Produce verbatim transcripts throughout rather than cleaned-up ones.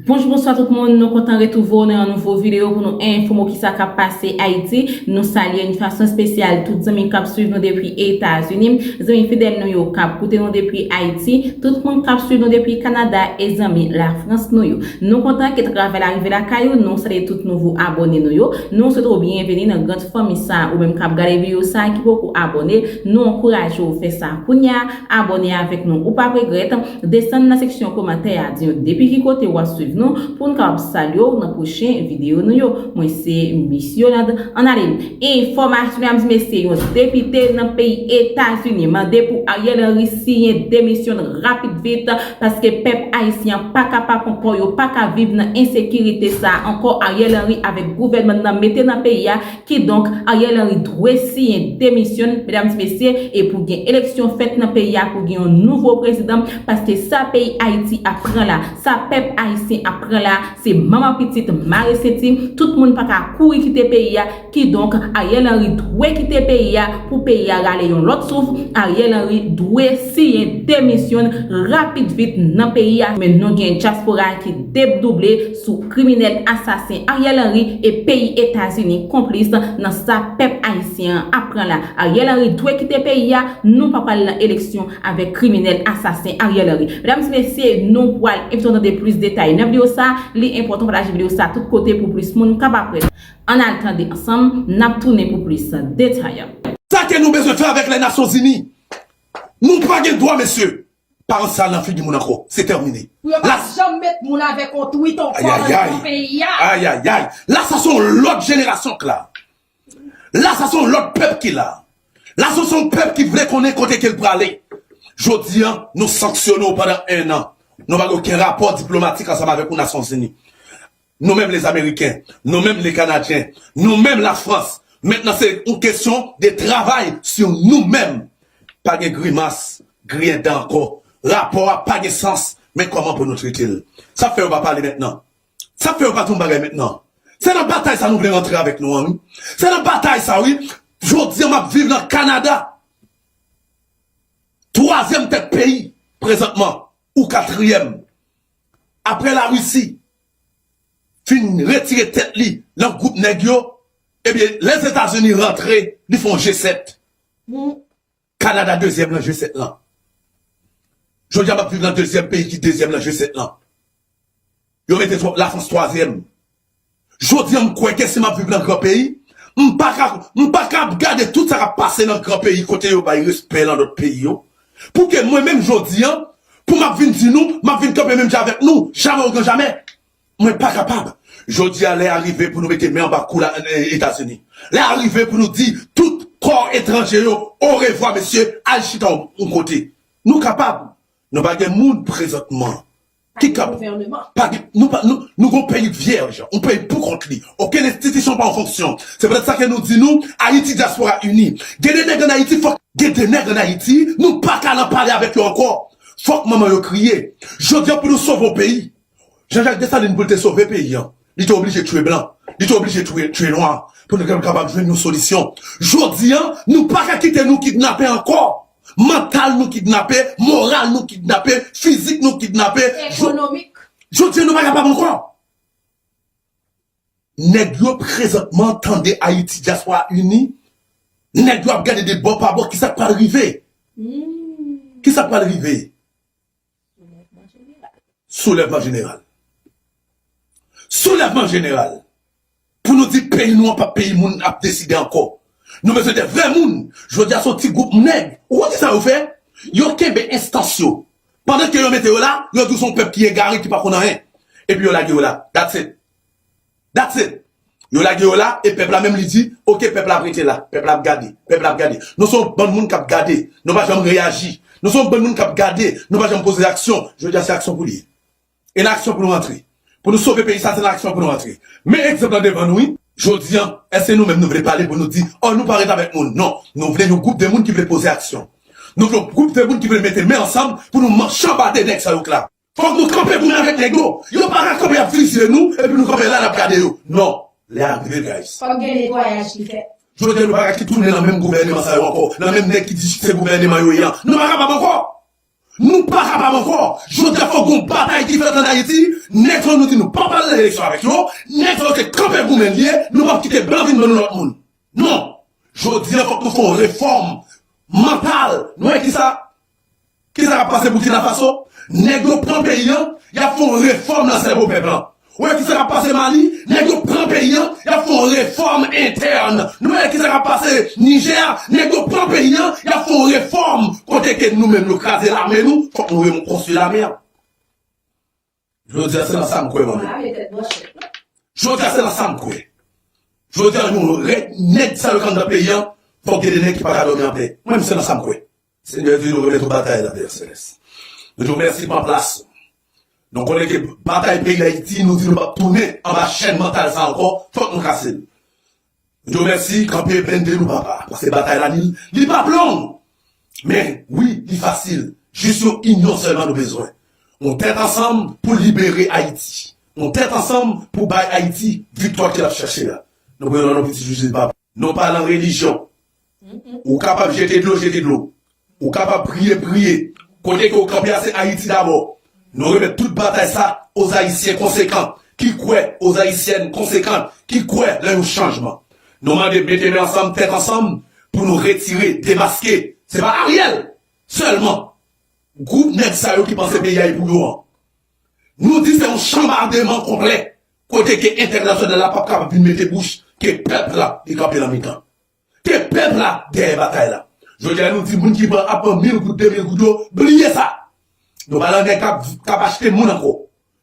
Bonjou, bonswa tout moun, nou kontan retwouve w nan yon nouvo videyo pou nou enfòme w kisa k ap pase Ayiti. Nou salye yon fason espesyal tout zanmi k ap swiv nou depi Etazini, zanmi fidèl nou yo k ap koute nou depi Ayiti, tout moun k ap swiv nou depi Kanada e zanmi Lafrans nou yo. Nou kontan ke travay la rive lakay ou, nou salye tout nouvo abòne nou yo, nou swete w byenveni nan gran fanmi sa, ou menm k ap gade videyo sa ki poko abòne, nou ankouraje w fè sa kounye a, abòne avèk nou, ou p ap regrèt. Desann nan seksyon kòmantè a, di nou depi ki kote w ap swiv nou, pou n kapab salye w nan pwochen videyo nou yo. Mwen se Miss Yolande. Ann ale. Enfòmasyon, medam e mesye, yon depite nan peyi Etazini mande pou Ariel Henry siyen demisyon rapid vit, paske pèp ayisyen an pa kapab ankò, yo pa ka viv nan ensekirite sa a ankò. Ariel Henry avèk gouvènman nan mete nan peyi a, kidonk, Ariel Henry dwe siyen demisyon, medam e mesye, e pou gen eleksyon fèt nan peyi a, pou gen yon nouvo prezidan, paske sa peyi Ayiti ap pran la, sa pèp ayisyen ap pran la, se manman pitit mare senti, tout moun pa ka kouri kite peyi a, kidonk, Ariel Henry dwe kite peyi a pou peyi a rale yon lòt souf, Ariel Henry dwe siyen demisyon rapid vit nan peyi a, men nou gen dyaspora ki debdouble sou kriminèl asasen Ariel Henry e peyi Etazini konplis nan sa pèp ayisyen an ap pran la. Ariel Henry dwe kite peyi a, nou pa pral nan eleksyon avèk kriminèl asasen Ariel Henry. Medam e mesye, nou pral envite w tande plis detay nan videyo sa, li enpòtan pataje videyo sa tout kote pou plis moun kapab aprann. Ann al tande ansanm, n ap tounen pou plis detay. Sa ke nou bezwen fè avèk Lènasyonzini. Nou pa gen dwa, mesye. Pa ranse sa nan figi moun ankò. Se tèmine. Pou yo pa janm met moun avèk yon twit ankò anndan peyi a. Ayayay. La sa se yon lòt jenerasyon k la. La sa se yon lòt pèp ki la. La sa se yon pèp ki vle konnen kote ke l prale. Jodi a, nou sanksyone w pandan en an. Nou pa gen okenn rapò diplomatik ansanm avèk ou Nasyonzini. Nou menm Lezameriken, nou menm Lekanadyen, nou menm Lafrans. Mentnan se yon kesyon de travay sou nou menm. Pa gen grimas, griyen dan ankò. Rapò a pa gen sans, men kòman pou nou trete l? Sa fè yo pa pale mentnan. Sa fè yo pa di yon bagay mentnan. Se nan batay sa nou vle rantre avèk nou an, wi. Se nan batay sa, wi. Jodi a m ap viv nan Kanada. Twazyèm tèt peyi, prezantman, ou katriyèm. Apre Larisi fin retire tèt li nan gwoup nèg yo, ebyen, Lèzetazini rantre, li fè yon G sèt. Kanada dezyèm nan G sèt lan. Jodi a m ap viv nan dezyèm peyi ki dezyèm nan G sèt lan. Yo mete Lafrans twazyèm. Jodi a m kwè ke si m ap viv nan gran peyi, m pa ka, m pa ka ap gade tout sa k ap pase nan gran peyi kote yo bay respè nan lòt peyi yo. Pou ke mwen menm jodi a, pou m ap vin di nou, m ap vin kanpe menm jan avèk nou, jamè ogan jamè. Mwen pa kapab. Jodi a, lè a rive pou nou mete men anba kou la, eh, Etazini. Lè a rive pou nou di tout kò etranje yo, orevwa, mesye, al chita yon, yon kote. Nou kapab. Nou pa gen moun prezantman ki kab pa gen, nou pa, nou, nou gon peyi vyèj, yon peyi pou kont li. Okenn enstitisyon pa an fonksyon. Se poutèt sa ke nou di nou, Ayiti Dyaspora Ini. Gen de nèg ann Ayiti, fòk gen de nèg ann Ayiti, nou pa ka nan pale avèk yo ankò. Fòk manman yo kriye. Jodi a pou nou sove yon peyi, Jean-Jacques Dessalines pou l te sove peyi an, li te oblije tchwe blan, li te oblije tchwe, tchwe nwa pou nou te kapab jwenn yon solisyon. Jodi a, nou pa ka kite nou kidnape ankò. Mantal nou kidnape, moral nou kidnape, fizik nou kidnape. Ekonomik. Jodi a nou pa kapab ankò. Nèg yo prezantman tande Ayiti Dyaspora Ini. Nèg yo ap gade de bò pa bò kisa k pral rive. Kisa k pral rive? Soulèvman jeneral. Soulèvman jeneral. Pou nou di peyi nou an pa peyi moun ap deside ankò. Nou bezwen de vrè moun. Jodi a se yon ti gwoup nèg. Ou konn kisa yo fè? Yo kenbe enstans yo. Pandan ke yo mete yo la, yo di w se yon pèp ki egare, ki pa konn anyen. Epi yo lage yo la. That's it. That's it. Yo lage yo la, e pèp la menm li di, oke, pèp la ap rete la, pèp la ap gade, pèp la ap gade. Nou se yon bann moun k ap gade, nou pa janm reyaji. Nou se yon bann moun k ap gade, nou pa janm poze aksyon. Jodi a se aksyon pou li ye. E nan aksyon pou nou rantre. Pou nou sove peyi sa, se nan aksyon pou nou rantre. Men egzanp lan devan nou, wi. Jodi a, èske nou menm nou vle pale pou nou di, o, nou pa ret avèk moun? Non. Nou vle yon gwoup de moun ki vle poze aksyon. Nou vle yon gwoup de moun ki vle mete men ansanm pou nou manche anba de nèg sa yo k la. Fòk nou kanpe pou nou avèk nèg yo. Yo pa ka kanpe ap fizye nou, epi nou kanpe la n ap gade yo. Non. Lè a rive, guys. Fòk gen netwayaj ki fèt. Jodi a nou pa ka ki tounen nan menm gouvèneman sa yo ankò. Nan menm nèg ki di se gouvèneman yo ye an. Nou pa kapab ankò. Nou pa kapab ankò. Jodi a fòk gon batay ki fèt ann Ayiti. Nèg sa yo nou di nou pa pral nan eleksyon avèk yo. Nèg sa yo se kanpe goumen l ye. Nou p ap kite blan vin ban nou lòt moun. Non. Jodi a fòk nou fè yon refòm mantal. Nou wè kisa? Kisa k ap pase Burkina Faso? Nèg yo pran peyi an, y ap fè yon refòm nan sèvo pèp lan. Ou wè kisa k ap pase Mali? Nèg yo pran peyi an, y ap fè yon refòm entèn. Nou wè kisa k ap pase Nijè? Nèg yo pran peyi an, y ap fè yon refòm kote ke nou menm nou kraze lame nou, fòk nou rekonstwi lame an. Jodi a se nan sa m kwè mwen menm. Jodi a se nan sa m kwè. Jodi a nou rèd nèg sa yo k anndan peyi an, fòk gen de nèg ki pa ka dòmi anpè. Mwen menm se nan sa m kwè. Senyè di nou remèt ou batay la, Pè Selès. Nou di w mèsi pou plas ou. Nou konnen ke batay peyi Dayiti, nou di nou p ap tounen anba chèn mantal sa ankò, fòk nou kase l. Nou di w mèsi, kanpe blende nou, papa, paske batay la, li, li p ap long. Men, wi, li fasil. Jis yon inyon sèlman nou bezwen. Yon tèt ansanm pou libere Ayiti. Yon tèt ansanm pou bay Ayiti viktwa ke l ap chèche a. Nou priye nan non pitit ou Jezi, papa. Non pa nan relijyon. Ou kapab jete dlo, jete dlo. Ou kapab priye, priye. Kote ke w kanpe a, se Ayiti dabò. Nou remèt tout batay sa aux Haïtiens konsekan, ki kwè, aux Haïtiennes konsekan, ki kwè nan yon chanjman. Nou mande mete men ansanm, tèt ansanm, pou nou retire, demaske. Se pa Ariel sèlman. Gwoup nèg sa yo ki panse peyi a e pou yo an. Nou di se yon chanbademan konplè. Kote ke entènasyonal la p ap kapab vin mete bouch ke pèp la li kanpe nan mitan. Ke pèp la dèyè batay la. Jodi a nou di moun ki pran ap pran mil goud, de mil goud yo, bliye sa. Nou pa nan nèg k ap, k ap achte moun ankò.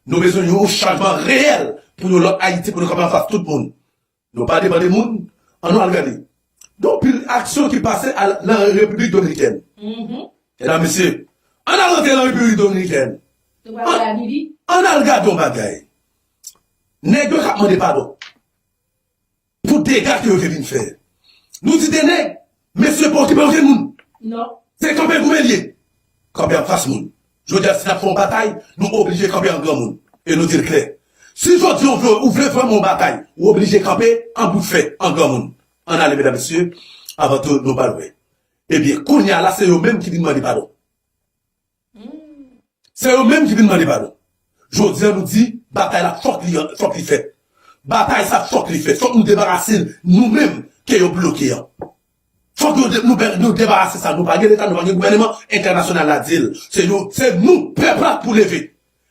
Nou bezwen yon chanjman reyèl pou yon lòt Ayiti, pou nou kapab anfas tout moun. Nou pa depann de moun. Ann nou al gade. Gen anpil aksyon ki pase al, nan Repiblik Dominikèn. Medam, mesye, ann al rantre nan Repiblik Dominikèn. Ann al gade yon bagay. Nèg yo k ap mande padon pou dega ke yo te vin fè. Nou di de nèg, mesye pa okipe okenn moun. Se kanpe goumen l ye. Kanpe anfas moun. Jodi a, si n ap fè yon batay, nou oblije kanpe an granmoun. E nou di l klè. Si jodi a ou vle, ou vle vrèman yon batay, ou oblije kanpe an bout fè, an granmoun. Ann ale, medam, mesye, avan tou nou pa lwen. Ebyen, kounye a la, se yo menm ki vin mande padon. Se yo menm ki vin mande padon. Jodi a nou di, batay la fòk li, fòk li fèt. Batay sa fòk li fèt. Fòk nou debarase nou menm ke yo bloke an. Fòk nou, de, nou, nou debarase sa. Nou pa gen leta, nou pa gen gouvèneman, entènasyonal la di l. Se nou, se nou, pèp la pou leve.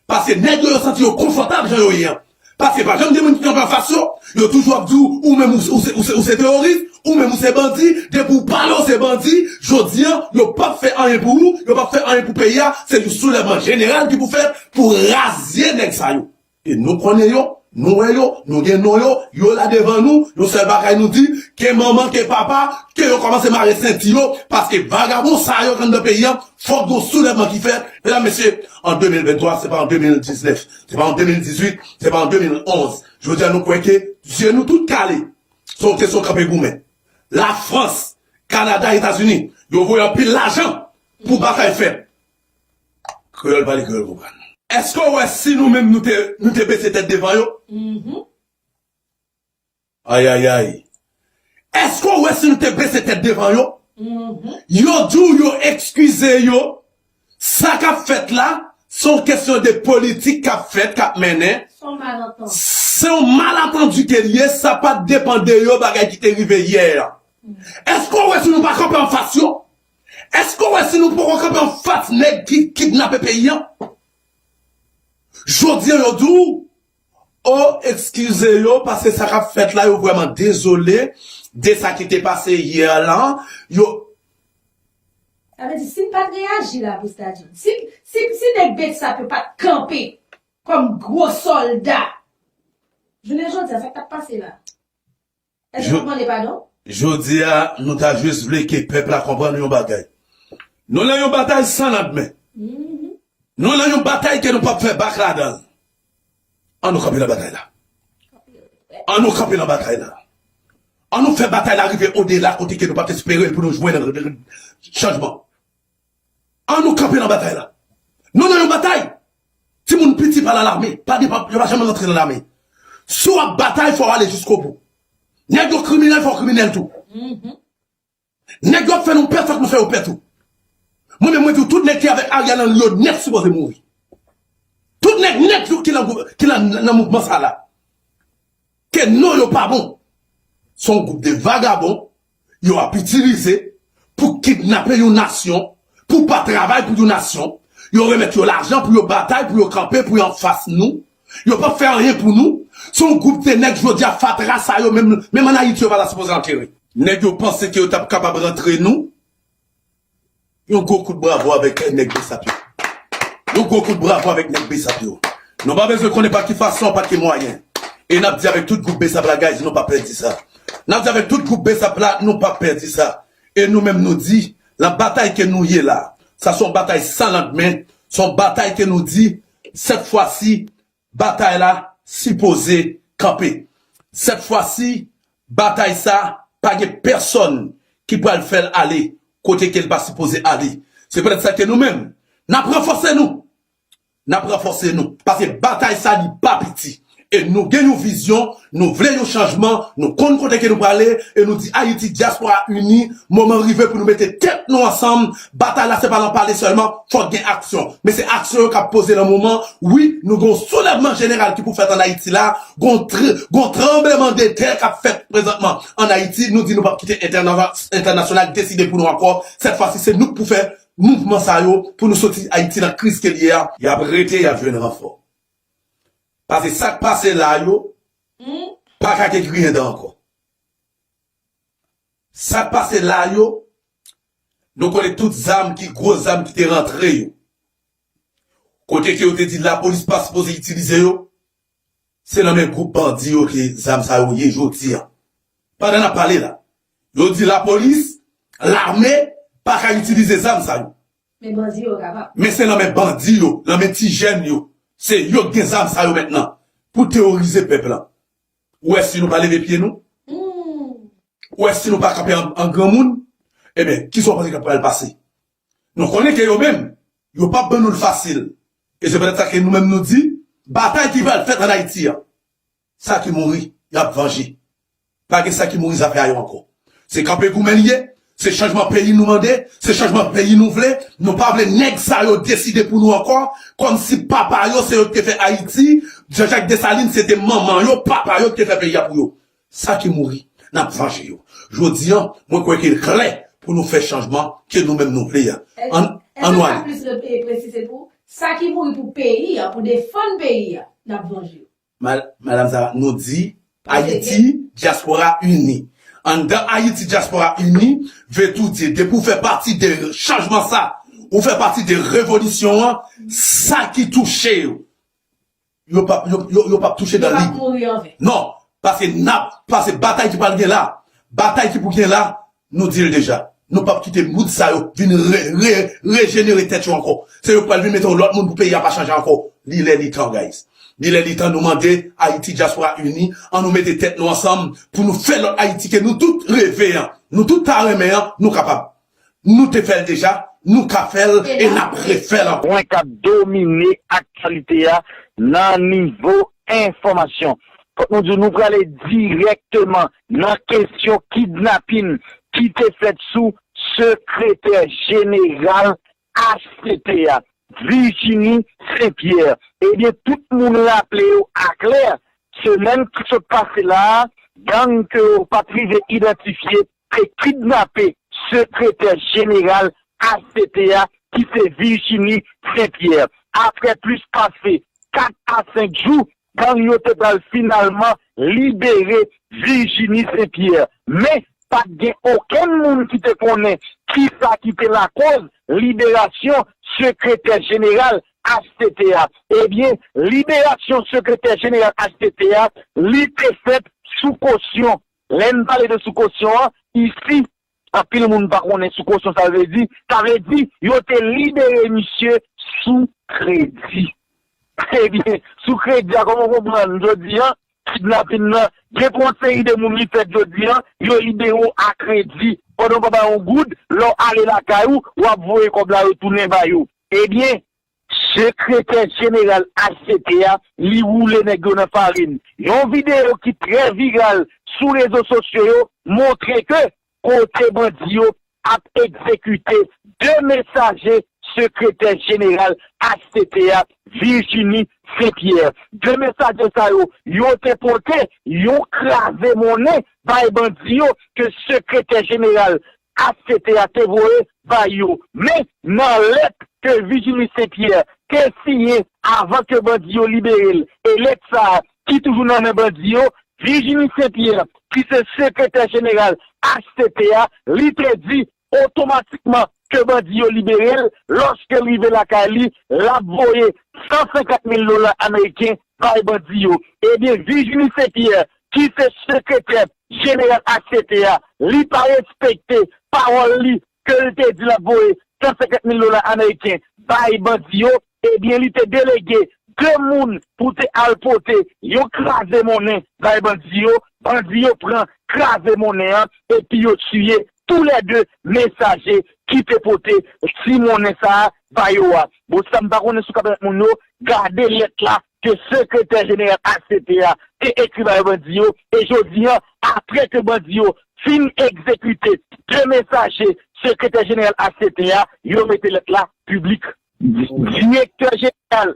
Paske nèg yo, yo santi yo konfòtab jan yo ye an. Paske pa janm gen moun ki kanpe anfas yo. Yo toujou ap di w, ou menm ou, ou se, ou se, ou se teworis, ou menm ou se bandi. Depi w pale, w se bandi. Jodi a, yo p ap fè anyen pou ou, yo p ap fè anyen pou peyi a. Se yon soulèvman jeneral ki pou fèt pou razye nèg sa yo. E nou konnen yo, nou wè yo, nou gen non yo, yo la devan nou, yon sèl bagay nou di, ke manman, ke papa, ke yo kòmanse mare senti yo, paske vagabon sa yo k anndan peyi a, fòk gon soulèvman ki fèt. Medam, mesye, an de mil venntwa, se pa an de mil diznèf, se pa an de mil dizuit, se pa an de mil onz. Jodi a, nou kwè ke je nou tout kale. Se yon kesyon kanpe goumen. Lafrans, Kanada, Etazini, yo voye anpil lajan pou batay fèt. Kreyòl pale, kreyòl konprann. Èske w wè si nou menm nou te, nou te bese tèt devan yo? Ayayay. Èske w wè si nou te bese tèt devan yo? Yo di w yo ekskize yo. Sa k ap fèt la, se yon kesyon de politik k ap fèt, k ap mennen. Se yon malantann. Se yon malantann ke l ye, sa pa t depann de yo, bagay ki te rive yè a. Èske w wè si nou pa kanpe anfas yo? Èske w wè si nou poko kanpe anfas nèg ki kidnape peyi a? Jodi a, yo di w, o, ekskize yo, paske sa k ap fèt la, yo vrèman dezole de sa ki te pase yè la. Yo Sa vle di, si n pa t reyaji la, Bousta John, si, si, si nèg B S A P yo pa t kanpe kòm gwo sòlda, jounen jodi a, sa k t ap pase la? Èske n ap mande padon? Jodi a, nou ta jis vle ke pèp la konprann yon bagay. Nou nan yon batay san landmen. Nou nan yon batay ke nou p ap fè bak ladan l. An nou kanpe nan batay la. An nou kanpe nan batay la. An nou fè batay la rive odela kote ke nou p ap espere l pou nou jwenn chanjman. An nou kanpe nan batay la. Nou nan yon batay. Timoun piti pa nan lame. Pa gen, pa, yo pa janm rantre nan lame. Si w ap batay, fò w ale jiskobou. Nèg yo kriminèl, fò w kriminèl tou. Nèg yo ap fè nou pè, fòk nou fè yo pè tou. Mwen menm, mwen di w, tout nèg ki avèk Ariel Henry yo nèt sipoze mouri. Tout nèg nèt yo ki nan gwoup, ki nan, nan mouvman sa la. Ke non yo pa bon. Se yon gwoup de vagabon yo ap itilize pou kidnape yon nasyon, pou pa travay pou yon nasyon. Yo remèt yo lajan pou yo batay, pou yo kanpe, pou yo anfas nou. Yo p ap fè anyen pou nou. Se yon gwoup de nèg jodi a fatra sa yo, menm, menm ann Ayiti yo pa ta sipoze antere. Nèg yo panse ke yo t ap kapab rantre nou. Yon gwo kout bravo avèk nèg BSAP yo. Yon gwo kout bravo avèk nèg BSAP yo. Nou pa bezwen konnen pa ki fason, pa ki mwayen. E n ap di avèk tout gwoup BSAP la, guys, nou pa pèdi sa. N ap di avèk tout gwoup BSAP la, nou pa pèdi sa. E nou menm nou di, nan batay ke nou ye la, sa se yon batay san landmen, se yon batay ke nou di, sèt fwa si, batay la sipoze kanpe. Sèt fwa si, batay sa, pa gen pèsonn ki pral fè l ale kote ke l pa sipoze ale. Se poutèt sa ke nou menm, n ap ranfòse nou. N ap ranfòse nou. Paske batay sa, li pa piti. E nou gen yon vizyon, nou vle yon chanjman, nou konn kote ke nou prale, e nou di Ayiti Dyaspora Ini, moman rive pou nou mete tèt nou ansanm. Batay la, se pa nan pale sèlman, fòk gen aksyon. Men se aksyon yo k ap poze nan moman. Wi, nou gen yon soulèvman jeneral ki pou fèt ann Ayiti la, gen yon tr-, gen yon tranblemanntè k ap fèt prezantman ann Ayiti. Nou di nou p ap kite entèna-, entènasyonal deside pou nou ankò. Sèt fwa si, se nou k pou fè mouvman sa yo pou nou soti Ayiti nan kriz ke l ye a. Y ap rete, y ap jwenn ranfò. Paske sa k pase la yo, pa ka gen griyen dan ankò. Sa k pase la yo, nou konnen tout zam ki, gwo zam ki te rantre yo. Kote ke yo te di lapolis pa sipoze itilize yo, se nan men gwoup bandi yo ke zam sa yo ye jodi a. Pandan n ap pale la, yo di lapolis, lame, pa ka itilize zam sa yo. Men bandi yo kapab. Men se nan men bandi yo, nan men ti jèn yo. Se yo k gen zam sa yo mentnan pou teworize pèp la. Ou wè si nou pa leve pye nou? Ou wè si nou pa kanpe an, an granmoun? Ebyen, kisa w panse k ap pral pase? Nou konnen ke yo menm, yo p ap ban nou l fasil. E se poutèt sa ke nou menm nou di, batay ki pral fèt ann Ayiti a, sa ki mouri, y ap vanje. Pa gen sa ki mouri zafè a yo ankò. Se kanpe goumen l ye, se chanjman peyi nou mande, se chanjman peyi nou vle. Nou pa vle nèg sa yo deside pou nou ankò, kòmsi papa yo se yo ki te fè Ayiti, Jean Jacques Dessalines se te manman yo, papa yo ki te fè peyi a pou yo. Sa ki mouri, n ap vanje yo. Jodi a, mwen kwè ke l klè pou nou fè chanjman ke nou menm nou vle a. Ann, ann nou ale. Èske w ka plis re-, e presize pou sa ki mouri pou peyi a, pou defann peyi a, n ap vanje yo? Ma-, madanm sa, nou di Ayiti Dyaspora Ini. Anndan Ayiti Dyaspora Ini, vle tou di, depi w fè pati de chanjman sa, ou fè pati de revolisyon an, sa ki touche yo, yo p ap, yo, yo, yo p ap touche dan lig. Yo p ap mouri anven. Non, paske n ap, paske batay ki pral gen la, batay ki pou gen la, nou di l deja. Nou p ap kite moun sa yo vin re, re, rejenere tèt yo ankò. Se yo k pral vin mete yon lòt moun pou peyi a pa chanje ankò. Li lè, li tan, guys. Li lè, li tan nou mande Ayiti Dyaspora Ini, ann nou mete tèt nou ansanm pou nou fè lòt Ayiti ke nou tout reve an, nou tout ta renmen an, nou kapab. Nou te fè l deja, nou ka fè l e n ap refè l ankò. Pwen k ap domine aktyalite a nan nivo enfòmasyon. Fòk nou di w, nou prale dirèkteman nan kesyon kidnapin ki te fèt sou sekretè jeneral H C T a, Virginie Saint Pierre. Ebyen, tout moun raple yo aklè, semèn ki sot pase la a, gang ke yo pa t rive idantifye te kidnape sekretè jeneral H C T a, ki se Virginie Saint Pierre. Apre plis pase kat a senk jou, gang yo te pral finalman libere Virginie Saint Pierre. Men, pa t gen okenn moun ki te konnen kisa ki te lakoz liberasyon sekretè jeneral H C T a. Ebyen, liberasyon sekretè jeneral H C T a, li te fèt sou kosyon. Lè n pale de sou kosyon an, isi, anpil moun pa konnen sou kosyon sa vle di. Sa vle di, yo te libere misye sou kredi. Ebyen, sou kredi a, kòman w konprann jodi a, kidnapin nan, depi yon seri de moun li fèt jodi a, yo libere w a kredi. Pandan w pa bay yon goud, lè w ale lakay ou, w ap voye kòb la retounen ba yo. Ebyen, sekretè jeneral H C T a, li woule nèg yo nan farin. Yon videyo ki trè viral sou rezo sosyo yo montre ke kote bandi yo ap egzekite de mesaje sekretè jeneral H C T a, Virginie Saint-Pierre. De mesaje sa yo, yo te pote yon kraze monnen bay bandi yo ke sekretè jeneral H C T a te voye bay yo. Men, nan lèt ke Virginie Saint-Pierre te siyen avan ke bandi yo libere l, e lèt sa a ki toujou nan men bandi yo, Virginie Saint-Pierre, ki se sekretè jeneral H C T a, li te di otomatikman ke bandi yo libere l, lòske l rive lakay li, l ap voye san senkant mil dola ameriken bay bandi yo. Ebyen, Virginie Saint-Pierre, ki se sekretè jeneral H C T a, li pa respekte pawòl li ke l te di l ap voye san senkant mil dola ameriken bay bandi yo, ebyen, li te delege de moun pou te al pote yon kraze monnen bay bandi yo. Bandi yo pran kraze monnen an epi yo tiye toulède mesaje ki te pote ti monnen sa a ba yo a. Bon, sa m pa konnen si w ka pèmèt moun yo gade lèt la ke sekretè jeneral H C T a te ekri bay bandi yo, e jodi a, apre ke bandi yo fin egzekite de mesaje sekretè jeneral H C T a, yo mete lèt la piblik. Direktè jeneral,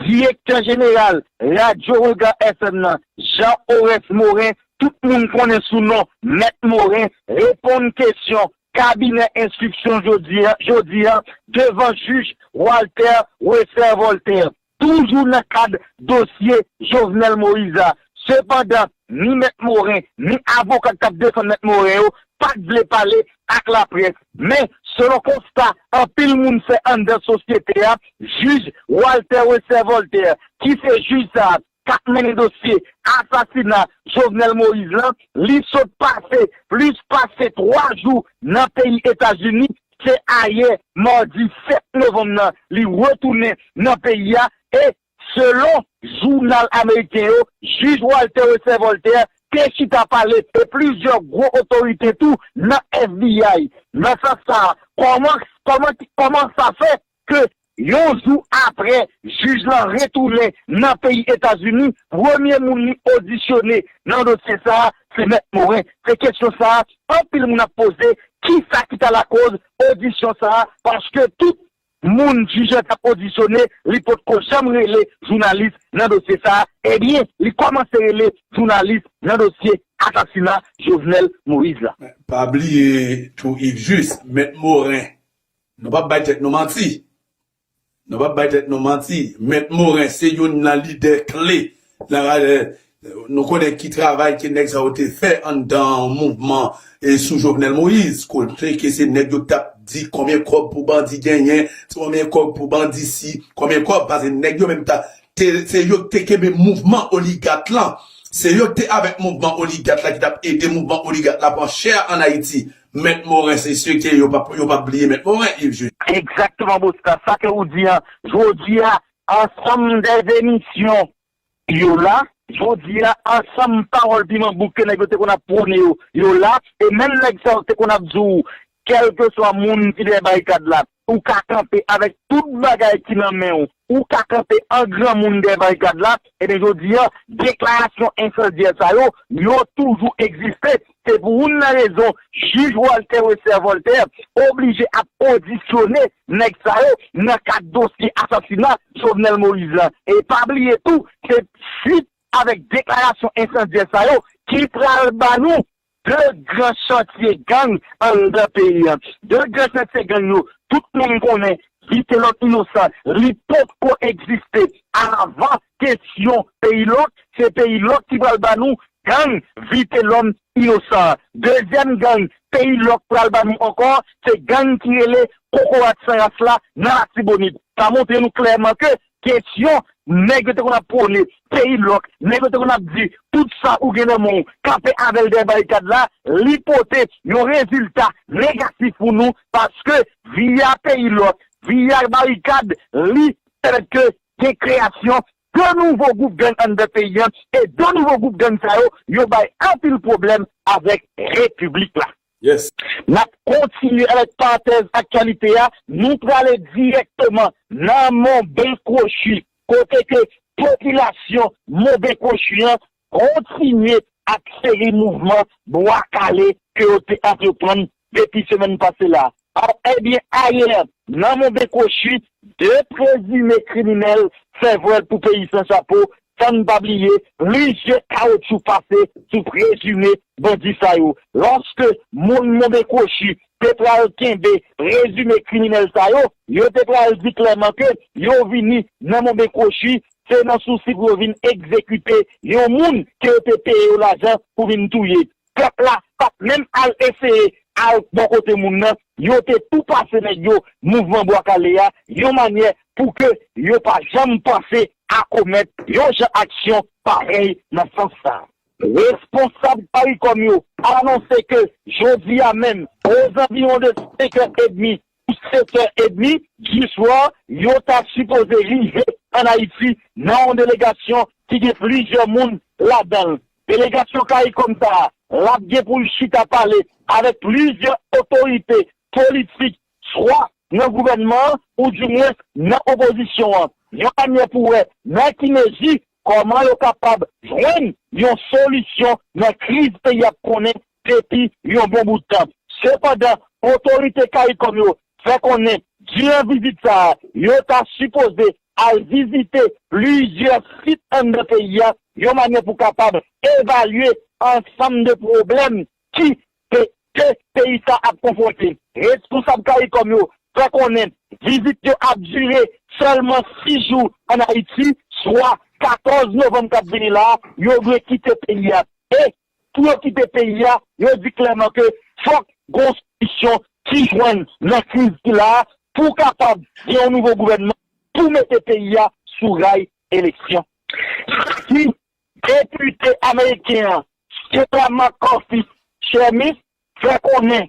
direktè jeneral Radyo Regard F M nan, Jean Oreste Morin, tout moun konnen sou non Mèt Morin, reponn kesyon kabinè enstriksyon jodi a, jodi a, devan jij Walter Wesser Voltaire, toujou nan kad dosye Jovenel Moïse a. Sepandan, ni Mèt Morin, ni avoka k t ap defann Mèt Morin yo pa t vle pale ak laprès. Men, selon konsta anpil moun fè anndan sosyete a, jij Walter Wesser Voltaire, ki se jij sa a k ap mennen dosye asasina Jovenel Moïse lan, li sot pase plis pase twa jou nan peyi Etazini. Se ayè, madi sèt novanm nan, li retounen nan peyi a. E selon jounal ameriken yo, jij Walter Wesser Voltaire te chita pale e plizyè gwo otorite tou nan F B I. Nan sans sa a, kòman, kòman, kòman sa fè ke yon jou apre jij lan retounen nan peyi Etazini, premye moun li odisyone nan dosye sa a, se Mèt Morin? Se kesyon sa a anpil moun ap poze, kisa ki ta lakoz odisyon sa a, paske tout moun jij lan t ap odisyone, li potko janm rele jounalis nan dosye sa a. Ebyen, li kòmanse rele jounalis nan dosye asasina Jovenel Moïse la. Pa bliye tou, Yves, jis, Mèt Morin, nou p ap bay tèt nou manti. Nou p ap bay tèt nou manti. Mèt Morin se youn nan lidè kle nan, eh, nou konnen ki travay ke nèg sa yo te fè anndan mouvman, eh, sou Jovenel Moïse, kote ke se nèg yo t ap di konbyen kòb pou bandi genyen, konbyen kòb pou bandi si, konbyen kòb, paske nèg yo menm ta, te, se yo ki te kenbe mouvman oligat lan. Se yo ki te avèk mouvman oligat la, ki t ap ede mouvman oligat la pran chè ann Ayiti. Mèt Morin, se sirke yo p ap, yo p ap bliye Mèt Morin, Yves Jude. Egzakteman, Bosta. Sa ke ou di an, jodi a, ansanm de emisyon yo la, jodi a, ansanm pawòl piman bouk ke nèg yo te konn ap pwone yo, yo la, e menm nèg sa yo te konn ap di w, kèlkeswa moun ki dèyè barikad la, ou ka kanpe avèk tout bagay ki nan men w, ou ka kanpe an granmoun dèyè barikad la, ebyen, jodi a, deklarasyon ensandyè sa yo, yo toujou egziste. Se pou youn nan rezon jij Walter Wesser Voltaire oblije ap odisyone nèg sa yo nan kad dosye asasina Jovenel Moïse la. E pa bliye tou, se swit avèk deklarasyon ensandyè sa yo ki pral ba nou de gran chantye gang anndan peyi a. De gran chantye gang yo, tout moun konnen Vitelhomme Innocent, li potko egziste avan kesyon Peyi Lòk. Se Peyi Lòk ki pral ba nou gang Vitelhomme Innocent. Dezyèm gang Peyi Lòk pral ba nou ankò, se gang ki rele Kokorat San Ras la nan Latibonit. Sa montre nou klèman ke kesyon nèg yo te konn ap pwone Peyi Lòk, nèg yo te konn ap di tout sa ou gen nan men w, kanpe avè l dèyè barikad la, li pote yon rezilta negatif pou nou, paske via Peyi Lòk, via barikad, li pèmèt ke gen kreyasyon de nouvo gwoup gang anndan peyi a, e de nouvo gwoup gang sa yo, yo bay anpil pwoblèm avèk repiblik la. Yes. N ap kontinye avèk parantèz aktyalite a. Nou prale dirèkteman nan Monben Kwochi, kote ke popilasyon Monben Kwochi an kontinye ak seri mouvman bwa kale ke yo te antreprann depi semèn pase la. Ebyen, ayè, nan Monben Kwochi, de prezime kriminèl fè vòl pou peyi san chapo, san n pa bliye plizyè kawotchou pase sou prezime bandi sa yo. Lòske moun Monben Kwochi te pral kenbe prezime kriminèl sa yo, yo te pral di klèman ke yo vini nan Monben Kwochi, se nan sousi pou yo vin egzekite yon moun ke yo te peye yo lajan pou vin touye. Pèp la pa t menm al eseye al bò kote moun nan, yo te tou pase nèg yo mouvman Bwa Kale a, yon manyè pou ke yo pa janm panse a komèt yon jan aksyon parèy nan sans sa. Responsab CARICOM yo anonse ke jodi a menm, ozanviwon de senk è edmi pou sèt è edmi di swa, yo ta sipoze rive ann Ayiti nan yon delegasyon ki gen plizyè moun ladan l. Delegasyon CARICOM sa a, l ap gen pou l chita pale avèk plizyè otorite politik, swa nan gouvènman an, oudimwens nan opozisyon an. Yon manyè pou wè nan ki mezi kòman yo kapab jwenn yon solisyon nan kriz peyi a ap konnen depi yon bon bout tan. Sepandan, otorite CARICOM yo fè konnen, diran vizit sa a, yo ta sipoze al vizite plizyè sit anndan peyi a, yon manyè pou kapab evalye ansanm de pwoblèm ki ke, ke peyi sa ap konfwonte. Responsab CARICOM yo fè konnen vizit yo ap dire sèlman sis jou ann Ayiti, swa katòz novanm k ap vini la, yo dwe kite peyi a. E pou yo kite peyi a, yo di klèman ke fòk gon solisyon ki jwenn nan kriz ki la a pou kapab gen yon nouvo gouvènman pou mete peyi a sou ray eleksyon. Si depite ameriken an, Sheila McCarthy Shermis, fè konnen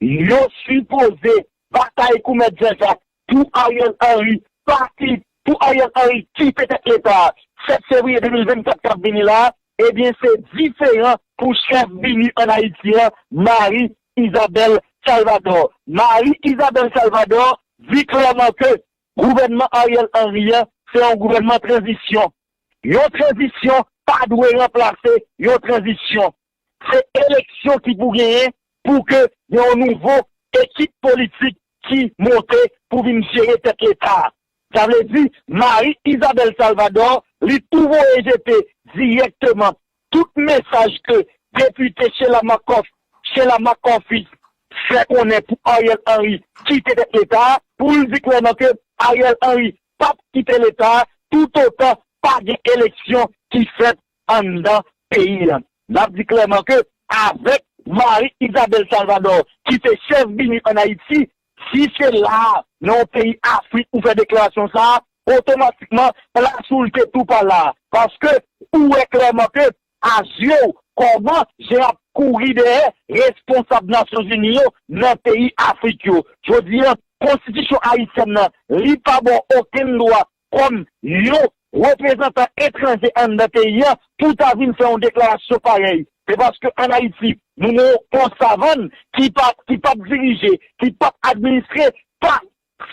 yo sipoze batay kou mèt Janjak pou Ariel Henry pati, pou Ariel Henry kite tèt Leta a sèt fevriye de mil vennkat k ap vini la a, ebyen, se diferan pou chèf BINUH ann Ayiti an, Marie Isabelle Salvador. Marie Isabelle Salvador di klèman ke gouvènman Ariel Henry an se yon gouvènman tranzisyon. Yon tranzisyon pa dwe ranplase yon tranzisyon. Se eleksyon ki pou genyen pou ke gen yon nouvo ekip politik ki monte pou vin jere tèt Leta a. Sa vle di, Marie Isabelle Salvador, li tou voye jete dirèkteman tout mesaj ke depite Sheila McCoff, Sheila McCoffie fè konnen pou Ariel Henry kite tèt Leta a, pou l di klèman ke Ariel Henry p ap kite Leta a toutotan pa gen eleksyon ki fèt anndan peyi a. N ap di klèman ke avèk Marie Isabelle Salvador, ki se chèf BINUH ann Ayiti, si se la a, nan yon peyi Afrik, ou fè deklarasyon sa a, otomatikman, plas ou l te tou pa la a. Paske ou wè klèman ke a zye w, kòman jan ap kouri dèyè responsab Nasyonzini yo nan peyi Afrik yo. Jodi a, konstitisyon ayisyèn nan, li pa ba w okenn dwa kòm yon reprezantan etranje anndan peyi a pou ta vin fè yon deklarasyon parèy. Se paske ann Ayiti, nou gen yon savann ki pa, ki p ap dirije, ki p ap administre pa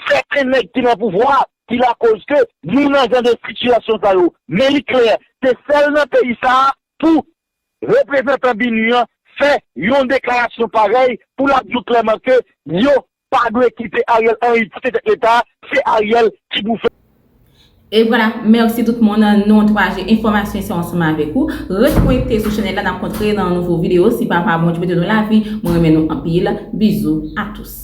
sèten nèg ki nan pouvwa a, ki lakoz ke nou nan jan de sitiyasyon sa yo. Men li klè, se sèl nan peyi sa a pou reprezantan BINUH an fè yon deklarasyon parèy pou l ap di w klèman ke yo pa dwe kite Ariel Henry kite tèt Leta a, se Ariel ki pou fè. E vwala, mèsi tout moun, nou ankouraje enfòmasyon se ansanm avèk ou. Ret konekte sou chanèl la, n ap kontre nan yon nouvo videyo. Si Papa Bondye prete nou lavi, mwen renmen nou anpil. Bizou a tous.